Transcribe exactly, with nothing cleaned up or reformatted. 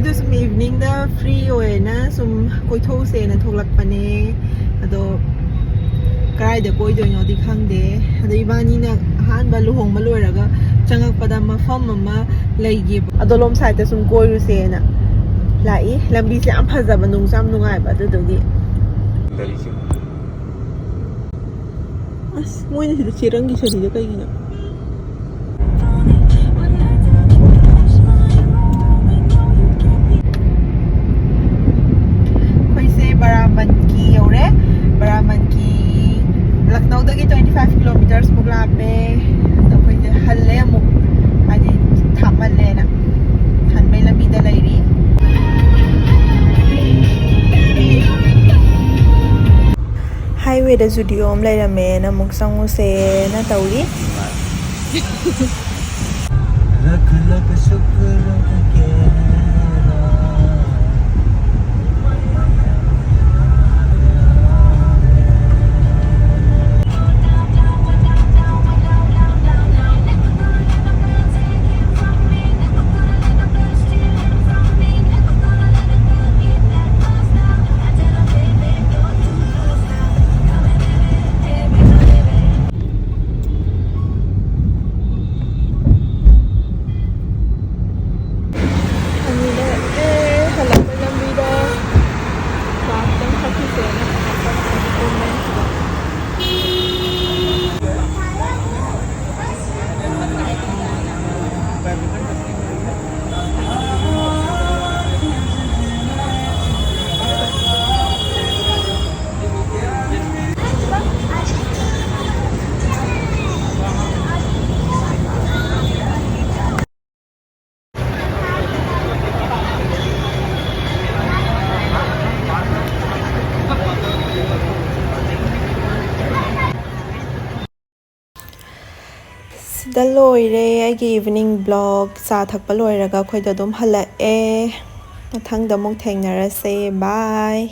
ꯑꯗꯨ ꯁꯨꯝ ꯏꯚꯤꯅꯤꯡꯗ ꯐ꯭ꯔꯤ ꯑꯣꯏꯅ ꯁꯨꯝ ꯀꯣꯏꯊꯣꯛꯎꯁꯦꯅ ꯊꯣꯛꯂꯛꯄꯅꯦ꯫ ꯑꯗꯣ ꯀꯗꯥꯏꯗ ꯀꯣꯏꯗꯣꯏꯅꯣꯗꯤ ꯈꯪꯗꯦ꯫ ꯑꯗꯣ ꯏꯕꯥꯅꯤꯅ ꯑꯍꯥꯟꯕ ꯂꯨꯍꯣꯡꯕ ꯂꯣꯏꯔꯒ ꯆꯪꯉꯛꯄꯗ ꯃꯐꯝ ꯑꯃ ꯂꯩꯒꯦꯕ, ꯑꯗꯣꯂꯣꯝ ꯁꯥꯏꯗꯠꯇ ꯁꯨꯝ ꯀꯣꯏꯔꯨꯁꯦꯅ ꯂꯥꯛꯏ꯫ ꯂꯝꯕꯤꯁꯦ ꯌꯥꯝ ꯐꯖꯕ, ꯅꯨꯡꯁꯨ ꯌꯥꯝ ꯅꯨꯡꯉꯥꯏꯕ, ꯑꯗꯨꯗꯨꯒꯤ꯫ ꯑꯁ, ꯃꯣꯏꯅ ꯁꯤꯗ ꯆꯦꯔꯪꯒꯤ ꯁꯥꯔꯤꯗꯣ ꯀꯩꯒꯤꯅꯣ? ꯑꯩꯈꯣꯏꯁꯦ ꯕꯔꯥꯃꯟꯀꯤ ꯌꯧꯔꯦ꯫ ꯕꯔꯥꯃꯟꯀꯤ ꯂꯈꯅꯧꯗꯒꯤ twenty five kilometres ꯃꯨꯛ ꯂꯥꯞꯄꯦ꯫ ꯑꯗꯣ ꯑꯩꯈꯣꯏꯁꯦ ꯍꯜꯂꯦ ꯑꯃꯨꯛ, ꯍꯥꯏꯗꯤ ꯊꯥꯞꯃꯜꯂꯦꯅ ꯍꯟꯕꯩ ꯂꯝꯕꯤꯗ ꯂꯩꯔꯤ꯫ ꯍꯥꯏꯋꯦꯗ ꯖꯨꯗꯤꯑꯣ ꯑꯃ ꯂꯩꯔꯝꯃꯦꯅ ꯑꯃꯨꯛ ꯆꯪꯉꯨꯁꯦꯅ ꯇꯧꯔꯤ꯫ ꯑꯅꯤꯅ ꯑꯦ ꯍꯜꯂꯛꯄ ꯂꯝꯕꯤꯗ ꯆꯥ ꯈꯤꯇꯪ ꯊꯛꯈꯤꯁꯦꯅ ꯀꯨꯝꯃꯦ꯫ ꯁꯤꯗ ꯂꯣꯏꯔꯦ ꯑꯩꯒꯤ evening vlog꯫ ꯆꯥ ꯊꯛꯄ ꯂꯣꯏꯔꯒ ꯑꯩꯈꯣꯏꯗ ꯑꯗꯨꯝ ꯍꯜꯂꯛꯑꯦ꯫ ꯃꯊꯪꯗ ꯑꯃꯨꯛ ꯊꯦꯡꯅꯔꯁꯦ꯫ Bye꯫